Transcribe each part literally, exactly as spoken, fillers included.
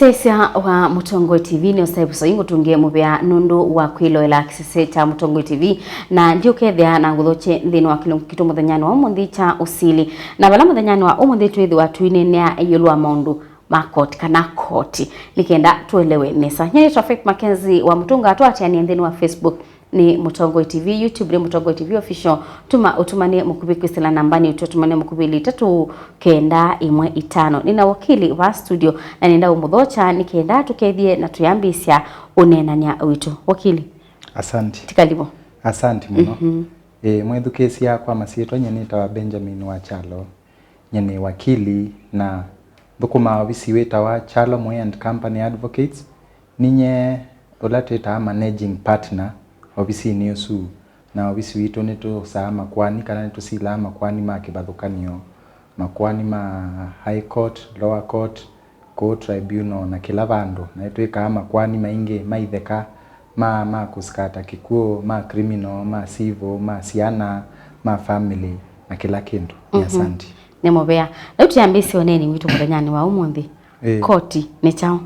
Mũtetheesya wa Mũtongoi T V nĩ ũsaĩvuso ingũtũngĩe mũvea nũndũ wa kwĩloela kĩsese kya Mũtongoi T V, na ndiũkethĩa na ngũthokye nthĩnĩ wa kĩlungu kitũ mũthenyanĩ wa ũmũnthĩ kya ũsili. Na vala mũthenyanĩ wa ũmũnthĩ twĩthĩwa tũineenea ĩũlũ wa maũndũ ma koti kana koti, nĩ kenda tũelewe nesa. Nyie nĩtwa Faith Mackenzie wa Mũtũnga, tũatĩanĩe nthĩnĩ wa Facebook nĩ Mũtongoi T V, YouTube nĩ Mũtongoi T V Official. Tuma ũtũmane mũkuvĩ kwĩsĩla nambanĩ ĩtũ, ũtũmane mũkuvĩ ĩlĩ itatũ kenda ĩmwe itano. Nĩna wakili vaa studio, na nĩenda ũmũthokya nĩ kenda tũkethye na tũyambĩĩsya ũneenany'a witũ. Wakili. Asante. Tikalivo. Asante mũno. Mhm. Ĩĩ, mwĩthukĩĩsya kwa masyĩtwa, nyie nĩtawa Benjamin Wachalo. Nyie nĩ wakili na nthũkũmaa ovisi wĩtawa Chalo Moi and Company Advocates. Ninyie ũla twĩtaa managing partner ovisinĩ ũsu, na ovisi witũ nĩtũsaa makoani kana nĩtũsilaa makoani ma kĩvathũkany'o, makoani ma High Court, Lower Court, kũu tribunal na kĩla vandũ, na nĩtwĩkaa makoani maingĩ ma itheka, ma, ma kũsikata kĩkw'ũ, ma criminal, ma civil, ma syana, ma family, na kĩla kĩndũ. Nĩ Mhm. Asante. Nĩ mũvea. Rĩu twĩambĩĩsye ũneeni witũ mũthenyanĩ wa ũmũnthĩ. Ĩĩ. Koti nĩ kyaũ?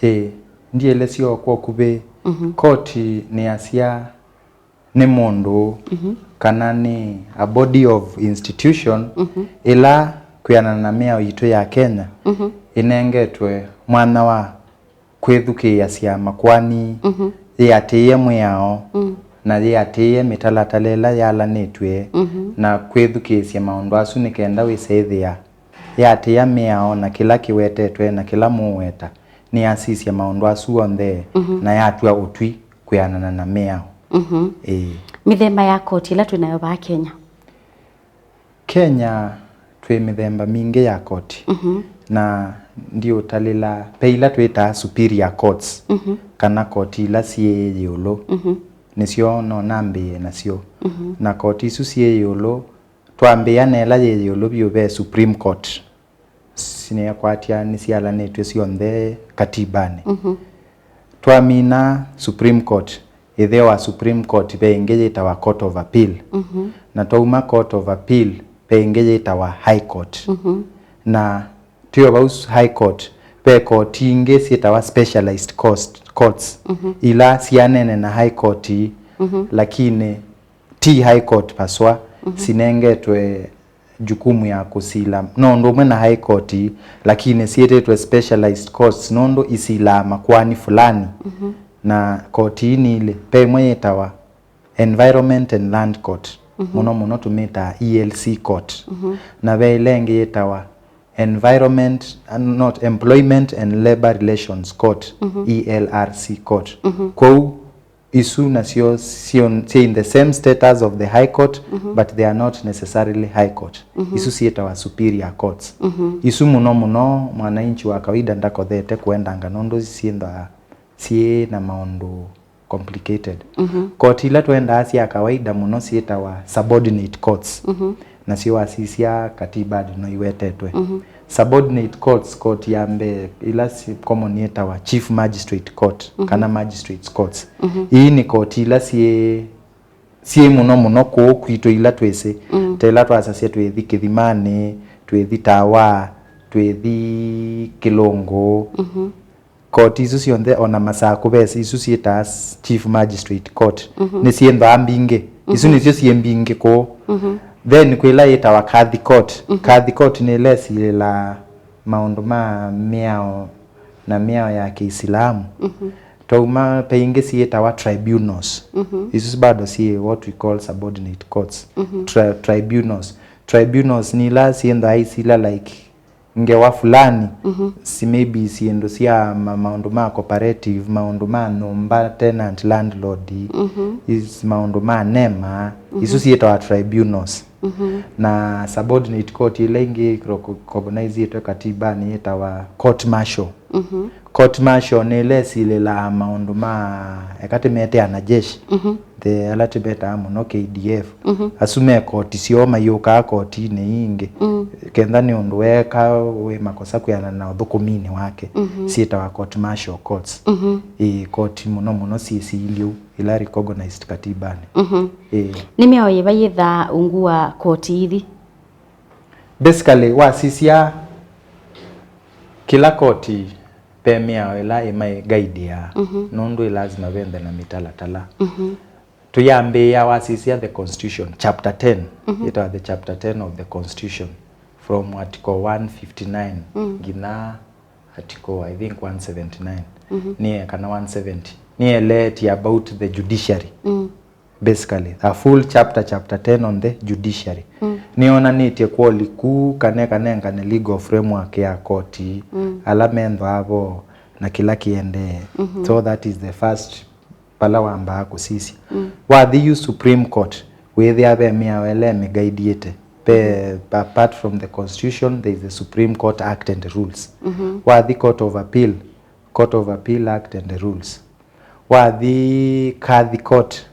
Ĩĩ, ndielesya o kwa ũkuvĩ. Mhm. Koti nĩ asya nĩ mũndũ Mhm. kana nĩ a body of institution Mhm. ĩla kwĩanana na mĩao yitũ ya Kenya Mhm. ĩnengetwe mwanya wa kwĩthukĩĩasya makoani, Mhm. yĩatĩĩe mwĩao, Mm. na yĩatĩĩe mĩtalatala ĩla yalanĩtw'e, Mhm. na kwĩthukĩĩsya maũndũ asu nĩ kenda wĩsa ĩthĩa yatĩĩa mĩao na kĩla kĩwetetwe na kĩla mũũweta, nĩyasisya maũndũ asu onthe Mhm. na yatw'a ũtwi kwĩanana na mĩao. Mhm. Ĩĩ. Mĩthemba ya koti ĩla twĩ nayo vaa Kenya? Kenya twĩ mĩthemba mingĩ ya koti, Mhm. na ndiũtalĩla, ve ila twĩtaa superior courts, Mhm. kana koti ila syĩ ĩũlũ, Mhm. nĩsyo no nambĩĩe nasyo. Mhm. Na koti isu syĩ ĩũlũ, twambĩĩa na ĩla yĩ ĩũlũ vyũ, ve Supreme Court. Sinekwatya nĩsyalanĩtw'e syonthe katibanĩ. Mhm. Twamina Supreme Court, ĩtheo wa Supreme Court ve ĩngĩ yĩtawa Court of Appeal. Mhm. Na twauma Court of Appeal, ve ĩngĩ yĩtawa High Court. Mhm. Na twĩ o vau s-, High Court, ve koti ingĩ syĩtawa specialized cost-, courts, Mhm. ila syanene na High Court, Mhm. lakini ti High Court paswa, Mhm. sinengetwe jukumu ya kũsila no ũndũ ũmwe na High Court, lakini syĩtĩtwe specialized courts nũndũ isilaa makoani fulani. Mhm. Na koti ii nĩ ilĩ, ve ĩmwe yĩtawa Environment and Land Court, Mhm. mũno mũno tũmĩtaa E L C Court. Mhm. Na ve ĩla ĩngĩ yĩtawa Environment, uh, not Employment and Labor Relations Court, Mhm. E L R C Court. Mhm. Kwoou isu nasyo syo-, syĩ in the same status of the High Court, Mhm. but they are not necessarily High Court. Mhm. Isu syĩtawa superior courts. Mhm. Isu mũno mũno mwananchi wa kawaida ndakothete kũendanga nũndũ syĩthĩawa syĩ na maũndũ complicated. Mhm. Koti ila twendaa sya kawaida mũno syĩtawa subordinate courts. Mhm. Nasyo wasisya katibanĩ no iwetetwe. Mhm. Subordinate courts, court ya mbee ila si common yĩtawa Chief Magistrate Court, Mhm. kana Magistrates Courts. Mhm. Ii nĩ koti ila syĩ, syĩ mũno mũno kũũ kwitũ ila twĩsĩ. Mm. Ta ĩla twasasya twĩthi Kĩthimanĩ, twĩthi Tawa, twĩthi Kĩlũngũ. Mhm. Koti isu syonthe, ona Masaku ve isu syĩtaa s-, Chief Magistrate Court, Mhm. nĩsyĩthĩawa mbingĩ. Isu Mhm. nĩsyo syĩ mbingĩ kũũ. Mhm. Then kwĩ ĩla yĩtawa Kadhi Court. Mhm. Kadhi Court nĩ ĩla ĩsilĩlaa maũndũ ma mĩao na mĩao ya Kĩisilamu. Mhm. Twauma, ve ingĩ syĩtawa tribunals. Mhm. Isu bado syĩ what we call subordinate courts. Mhm. Tri-, tribunals. Tribunals nĩ ila syĩthĩawa isilĩla, like, ngewa fulani, Mhm. si maybe syĩndũ sya ma-, maũndũ ma cooperative, maũndũ ma nyũmba, tenant, landlord, Mhm. is maũndũ ma nema, isu Mhm. syĩtawa tribunals. Mhm. Na subordinate court ĩla ĩngĩ recognize-ĩtwe katibanĩ yĩtawa court martial. Mhm. Court martial nĩ ĩla ĩsilĩlaa maũndũ ma, eka tũmete anajeshi, Mhm. the ala tũmetaa mũno K D F. Mhm. Asu me koti syoo mayũkaa kotinĩ ii ingĩ. Mm. Kenda nĩ ũndũ weeka wĩ makosa kwĩanana na ũthũkũminĩ wake, Mhm. syĩtawa court martial courts. Mhm. Ĩĩ, koti mũno mũno syĩ syĩilye ũu, ila recognized katibanĩ. Mhm. Ĩĩ. Nĩ mĩao yĩva yĩthaa ungu wa koti ithi? Basically, wasisya kĩla koti Ve mĩao ĩla ĩmaĩ guide ya, mhm, nũndũ ĩ lazima venthe na mĩtalatala. Mhm. Tũyambĩĩa wasisya the constitution, chapter ten, mhm, yĩtawa the chapter ten of the constitution, from article one fifty-nine, mm, nginya article, I think, one seventy-nine. Mhm. Nĩye, kana one seventy. Nĩeleetye about the judiciary. Mm. Basically, a full chapter, chapter ten on the judiciary. Mm. Nĩyonanĩtye kwoli kuu kana ĩkanengane legal framework ya koti, mm, ala menthwaa vo na kĩla kĩendee. Mhm. So that is the first vala wambaa kũsisya. Mm. Wathi yu Supreme Court, wĩthĩa ve mĩao ĩla ĩmĩgaidiĩte. Ve, apart from the constitution, there is the Supreme Court Act and Rules. Mhm. Wathi Court of Appeal, Court of Appeal Act and Rules. Wathi Kadhi Court,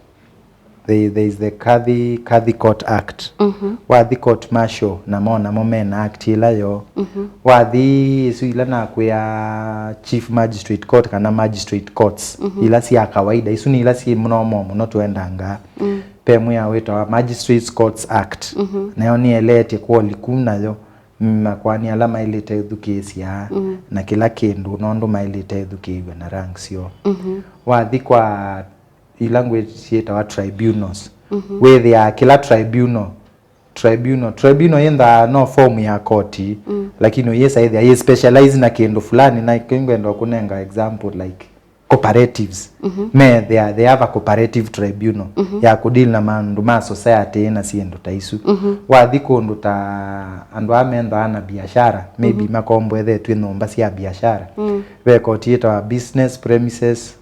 there, there is the Kadhi, Kadhi Court Act. Mhm. Wathi Court Martial, namo, namo mena act ĩla yoo. Mhm. Wathi isu ila nakwĩa Chief Magistrate Court kana Magistrate Courts, mhm, ila sya kawaida, isu nĩ ila syĩ mũno mũno mũno twendangaa. Mm. Ve mwĩao wĩtawa Magistrates Courts Act. Mhm. Nayo nĩeleetye kwoli kuu nayo makoani ala maĩlĩte ĩthukĩĩsya, mm, na kĩla kĩndũ, nũndũ maĩlĩte ĩthukĩĩw'a na rank syoo. Mhm. Wathi kwa ila ngwĩ syĩtawa tribunals, mhm, wĩthĩaa kĩla tribunal, tribunal, tribunal yĩnthaa no form ya koti, mm, lakini ũyĩsa ĩthĩa yĩ specialize na kĩndũ fulani, na kĩngwenda kũnenga example like cooperatives. Mhm. Me, they are, they have a cooperative tribunal, mhm, ya kũdeal na maũndũ ma society na syĩndũ ta isu. Mhm. Wathi kũndũ ta andũ aa menthwaa na biashara, maybe, mhm, makomboethetw'e nyũmba sya biashara. Mm. Ve koti yĩtawa business premises,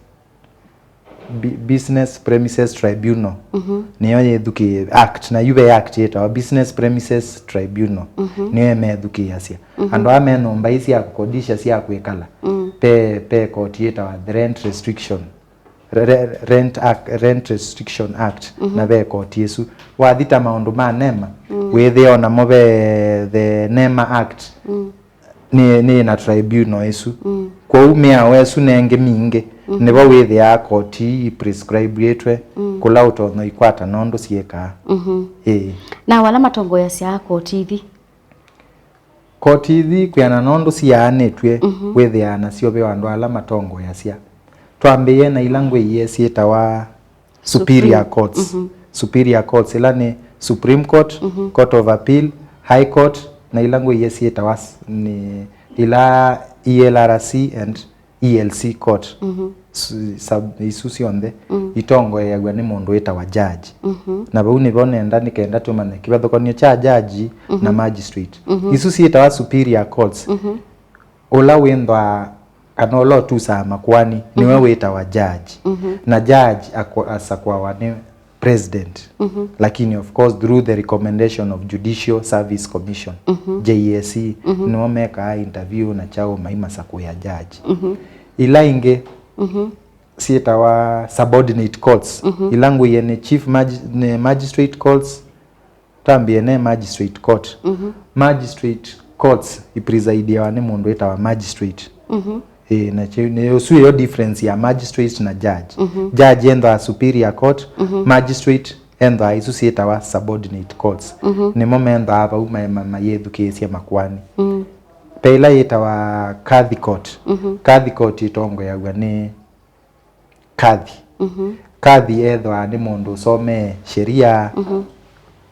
bu-, business premises tribunal. Mhm. Nĩyo yĩthukĩĩe act, na yu ve act yĩtawa business premises tribunal. Mhm. Nĩyo ĩmethukĩĩasya. Mhm. Andũ aa me nyũmba ii sya kũkodisha sya kwĩkala, mm, ve, ve koti yĩtawa the Rent Restriction, Re-, Re-, Rent Act, Rent Restriction Act, mhm, na ve koti ĩsu. Wathi ta maũndũ ma NEMA, mm, wĩthĩa o namo ve the NEMA Act, mm, nĩ, nĩ na tribunal ĩsu. Mm. Kwoou mĩao ĩsu na ĩngĩ mingĩ, mhm, nĩvo wĩthĩaa koti ii prescribĩtwe, mm, kũla ũtonya ikwata na ũndũ syĩkaa. Mhm. Ĩĩ. Na ala matongoeasya koti ithi? Koti ithi kwĩana na ũndũ siaanĩtw'e, mhm, wĩthĩaa nasyo ve andũ ala matongoeasya. Twambĩĩe na ila ngwĩie syĩtawa superior, superior courts. Mhm. Superior courts, ila nĩ Supreme Court, mhm, Court of Appeal, High Court, na ila ngwĩie syĩtawa s-, nĩ ila E L R C and E L C Court. Mhm. Su-, sub-, isu syonthe, mm, itongoeaw'a nĩ mũndũ wĩtawa judge. Mhm. Na vau nĩvo nenda nĩ kenda tũmanye kĩvathũkany'o kya judge, mhm, na magistrate. Mhm. Isu syĩtawa superior courts. Mhm. Ũla wĩnthwaa kana ũla ũtusaa makoani nĩwe, mhm, wĩtawa judge. Mhm. Na judge ako-, asakũawa nĩ president. Mhm. Lakini of course through the recommendation of Judicial Service Commission, mhm, J S C, mhm, nĩo mekaa interview na kyaũ maimasakũĩa judge. Mhm. Ila ingĩ, mhm, syĩtawa subordinate courts. Mhm. Ila ngwĩie nĩ chief magi-, nĩ magistrate courts, twambĩe ne magistrate court. Mhm. Magistrate courts ipresidiawa nĩ mũndũ wĩtawa magistrate. Mhm. Ĩĩ, na kĩu, nĩ ũsu ĩyo difference ya magistrate na judge. Mhm. Judge enthwaa superior court, mhm, magistrate enthwaa isu syĩtawa subordinate courts. Mhm. Nĩmo menthwaa vau ma-, ma-, mayĩthukĩĩsya makoani. Mm. Ve ĩla yĩtawa Kadhi Court. Mhm. Kadhi Court ĩtongoeaw'a nĩ Kadhi. Mhm. Kadhi ethwaa nĩ mũndũ ũsomee sheria, mhm,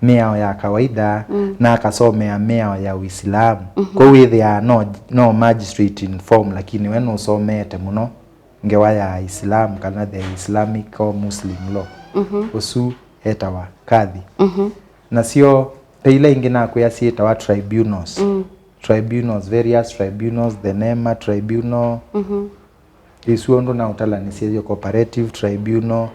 mĩao ya kawaida, mm, na akasomea mĩao ya Ũisilamu. Mhm. Kwoou wĩthĩaa no, no magistrate in form, lakini we nũsomeete mũno ngewa ya Islam, kana the Islamic or Muslim law. Mhm. Ũsu etawa kadhi. Mhm. Nasyo ve ila ingĩ nakwĩa syĩtawa tribunals. Mm. Tribunals, various tribunals, the nema tribunal. Mhm. Isu ũndũ naũtalanĩsye yo cooperative tribunal,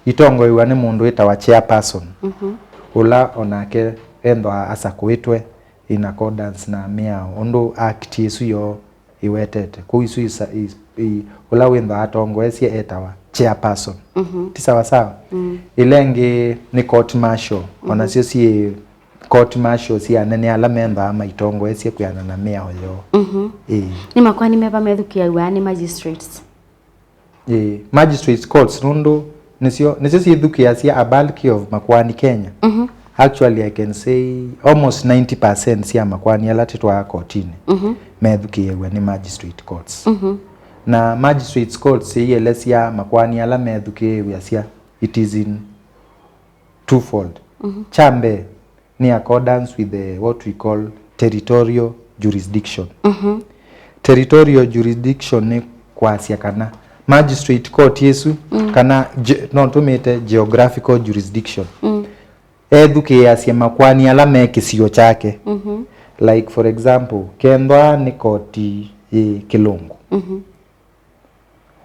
itongoew'a nĩ mũndũ wĩtawa chairperson, mhm, ũla onake ethwaa asakũĩtwe in accordance na mĩao, ũndũ act ĩsu yoo ĩwetete. Kwoou isu isa-, is-, i-, ũla wĩthwaa atongoesye etawa chairperson. Mhm. Ti sawa sawa? Mm. Ila ingĩ nĩ court martial, mhm, onasyo syĩ court martial sya anene ala menthwaa maitongoesye kwĩana na mĩao yoo. Mhm. Ĩĩ. Nĩ makoani meva methukĩĩaw'a nĩ magistrates? Ĩĩ. Magistrates courts nũndũ nĩsyo, nĩsyo syĩthukĩĩasya a bulk of makoani Kenya. Mhm. Actually, I can say almost ninety percent sya makoani ala tĩtwaa kotinĩ, mhm, methukĩĩaw'a nĩ magistrate courts. Mhm. Na magistrates courts ĩielesya makoani ala methukĩĩw'asya, it is in twofold. Mhm. Kya mbee, nĩ accordance with the, what we call, territorial jurisdiction. Mhm. Territorial jurisdiction nĩ kwasya kana magistrate court ĩsu, mm, kana ge-, no tũmĩte geographical jurisdiction. Mm. Ethukĩĩasya makoani ala me kĩsio kyake. Mhm. Like, for example, kethwa nĩ koti yĩ Kĩlũngũ. Mhm.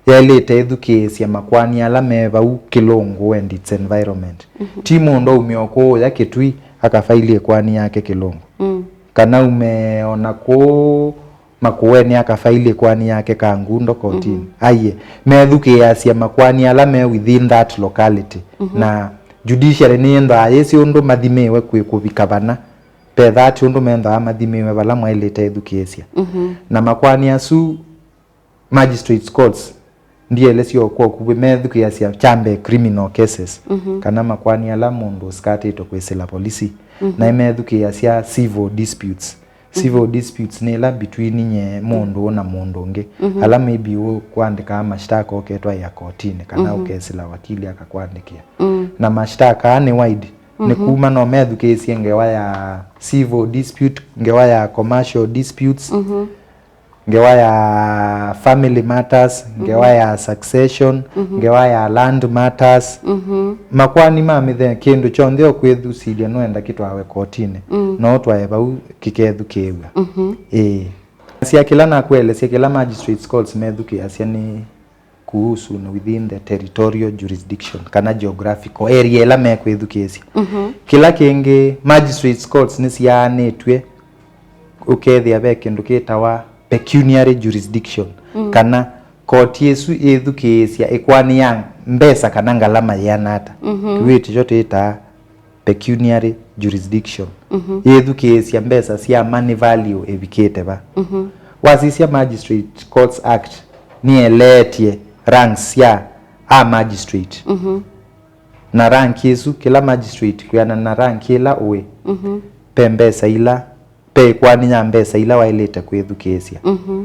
Yaĩlĩte ĩthukĩĩsya makoani ala me vau Kĩlũngũ and its environment. Mhm. Ti mũndũ aumĩa o kũũya Kĩtui akafaili ĩkoani yake Kĩlũngũ. Mm. Kana aume o na kũũ Makueni akafaili ĩkoani yake Kangundo kotini. Mhm. Aiye, methukĩĩasya makoani ala me within that locality. Mhm. Na judiciary nĩyĩnthaa yĩsĩ ũndũ mathimĩĩwe kwĩ kũvika vana. Ve that ũndũ menthaa mathimĩĩwe vala mwaĩlĩte ĩthukĩĩsya. Mhm. Na makoani asu magistrates courts, ndielesya o kwa ũkuvĩ, methukĩĩasya kya mbee criminal cases, mhm, kana makoani ala mũndũ ũsikatĩtwe kwĩsĩla polisi. Mhm. Na methukĩĩasya civil disputes. Civil, mhm, disputes nĩ ĩla between nye mũndũ na mũndũ ũngĩ. Mhm. Ala maybe ũkwandĩkaa mashtaka ũketwaĩa kotinĩ, kana, mhm, ũkesĩla wakili akakwandĩkĩa. Mm. Na mashtaka aa nĩ wide. Nĩ, mhm, kuma no methukĩĩsye ngewa ya civil dispute, ngewa ya commercial disputes, mhm, ngewa ya family matters, ngewa, mhm, ya succession, mhm, ngewa ya land matters. Mhm. Makoani ma mĩthenya, kĩndũ kyonthe ũkwĩthusilya nũenda kĩtwawe kotinĩ, mm, no ũtwae vau kĩkethukĩĩw'a. Mhm. Ĩĩ. Sya kĩla nakũelesya kĩla magistrates courts methukĩĩasya nĩ kuhusu na within the territorial jurisdiction, kana geographical area ĩla mekwĩthukĩĩsya. Mhm. Kĩla kĩngĩ, magistrates courts nĩsiaanĩtw'e, ũkethĩa ve kĩndũ kĩtawa pecuniary jurisdiction, mm, kana koti ĩsu ĩthukĩĩsya ĩkoani ya mbesa kana ngalama yĩana ata. Mhm. Kĩw'ũ kyo twĩtaa pecuniary jurisdiction. Mhm. Yĩthukĩĩsya mbesa sya money value ĩvikĩte va. Mhm. Wasisya Magistrate Courts Act nĩeleetye ranks sya a magistrate. Mhm. Na rank ĩsu, kĩla magistrate kwĩanana na rank ĩla ũĩ, mhm, ve mbesa ila, ve ĩkoani ya mbesa ila waĩlĩte kwĩthukĩĩsya. Mhm.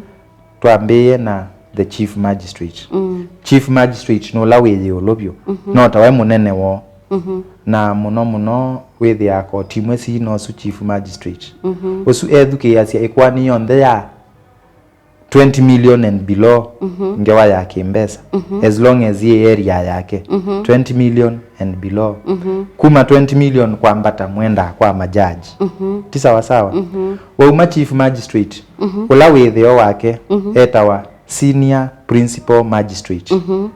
Twambĩĩe na the chief magistrate. Mm. Chief magistrate nĩ ũla wĩ ĩũlũ vyũ. Mhm. No tawe mũnene woo. Mhm. Na mũno mũno wĩthĩaa koti imwe si nosu chief magistrate. Mhm. Ũsu ethukĩĩasya ĩkoani yonthe ya twenty million and below, mhm, ngewa ya kĩmbesa. Mhm. As long as yĩ area yake. Mhm. Twenty million and below. Mhm. Kuma twenty million kwambata mwendaa kwa majaji. Mhm. Ti sawa sawa? Mhm. Wauma chief magistrate, mhm, ũla wĩthĩo wake, mhm, etawa senior principal magistrate. Mhm.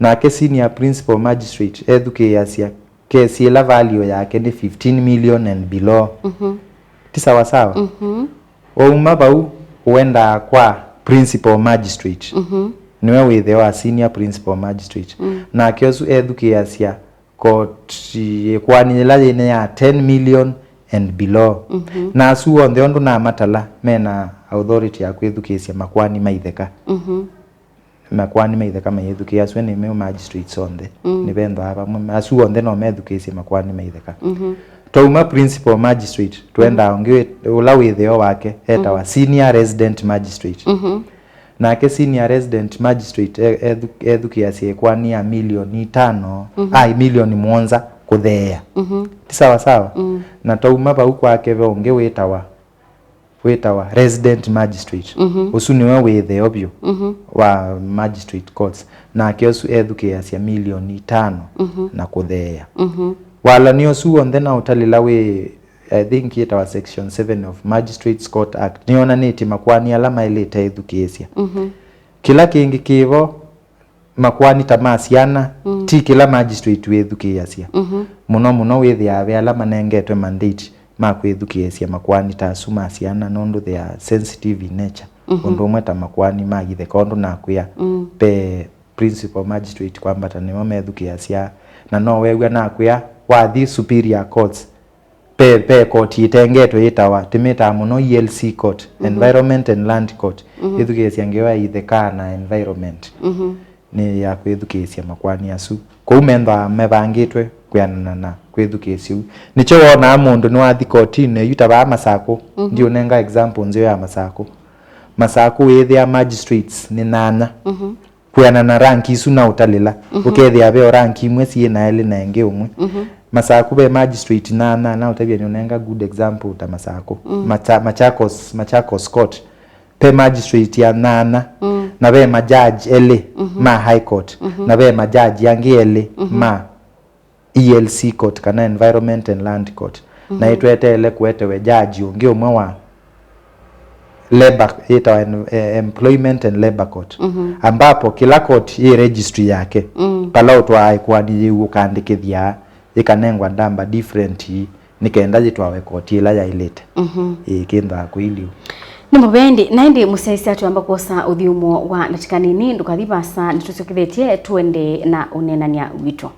Nake senior principal magistrate ethukĩĩasya kesi ĩla value yake nĩ fifteen million and below. Mhm. Ti sawa sawa? Mhm. Wauma vau, ũendaa kwa principal magistrate. Mhm. Nĩwe wĩthĩo wa senior principal magistrate. Mm. Nake ũsu ethukĩĩasya koti ĩkoani yĩla yĩne ya ten million and below. Mhm. Na asu onthe ũndũ namatala mena authority ya kwĩthukĩĩsya makoani ma itheka. Mhm. Makoani ma itheka mayĩthukĩĩa asu nĩ meo magistrates onthe. Mm. Nĩvendaa vamwe. Asu onthe no methukĩĩsye makoani ma itheka. Mhm. Twauma principal magistrate, twendaa, mhm, ũngĩ wĩ-, ũla wĩthĩo wake etawa, mhm, senior resident magistrate. Mhm. Nake senior resident magistrate e-, ethu-, ethukĩĩasya ĩkoani ya milioni itano, mhm, ai, milioni mũonza kũtheea. Mhm. Ti sawa sawa? Mm. Na twauma vau kwake ve ũngĩ wĩtawa, wĩtawa resident magistrate. Mhm. Ũsu nĩwe wĩtheo vyũ, mhm, wa magistrate courts. Nake ũsu ethukĩĩasya milioni itano, mhm, na kũtheea. Mhm. Walany'o ũsu w'onthe naũtalĩla wĩ, I think, yĩtawa section seven of Magistrates Court Act. Nĩyonanĩtye makoani ala maĩlĩte ĩthukĩĩsya. Mhm. Kĩla kĩngĩ kĩvo, makoani ta ma syana, mm, ti kĩla magistrate wĩthukĩĩasya. Mhm. Mũno mũno wĩthĩaa ve ala manengetwe mandate ma kwĩthukĩĩsya makoani ta asu ma syana, nũndũ they are sensitive in nature. Mhm. Ũndũ ũmwe ta makoani ma itheka, ũndũ nakwĩa, mm, ve principal magistrate kwambata nĩmo methukĩĩasya, na no wew'a nakwĩa, wathi superior courts, ve, ve koti ĩtengetwe yĩtawa, tĩmĩtaa mũno E L C court, mhm, Environment and Land Court, mhm, ĩthukĩĩsya ngewa ya itheka na environment. Mhm. Nĩ ya kwĩthukĩĩsya makoani asu. Kwoou mendaa mevangĩtwe kwĩanana na kwĩthukĩĩsya ũu. Nĩkyo wonaa mũndũ nĩwathi kotinĩ, yu ta vaa Masakũ, mhm, ndiũnenga example nzeo ya Masakũ. Masakũ wĩthĩa magistrates nĩ nyanya. Mhm. Kwĩana na rank isu na ũtalĩla, mhm, ũkethĩa ve o rank imwe syĩ na elĩ na ĩngĩ ũmwe. Mhm. Masakũ ve magistrate nyanya, na ũtavya nĩũnenga good example ta Masakũ. Mm. Macha-, Machakos, Machakos Court, ve magistrate ya nyanya, mm, na ve majaji elĩ, mhm, ma High Court, mhm, na ve majaji angĩ elĩ, mhm, ma E L C Court kana Environment and Land Court. Na, mhm, ĩtweteele kũetewe jaji ũngĩ ũmwe wa labor, yĩtawa en-, eh, Employment and Labor Court, mhm, ambapo kĩla court yĩ registry yake, mm, vala ũtwaa ĩkoani yĩu ũkandĩkĩthya, yĩkanengwa ndamba different, nĩ kenda yĩtwawe koti ĩla yaĩlĩte. Mhm. Ĩĩ, kĩnthaa kwĩiliu. Nĩ mũvea ĩndĩ, na ĩndĩ mũsyaĩĩsya twamba kwosa ũthyũmũo wa ndatĩka nini, ndũkathi vaasa, nĩtũsyokethetye tũendee na ũneenany'a witũ.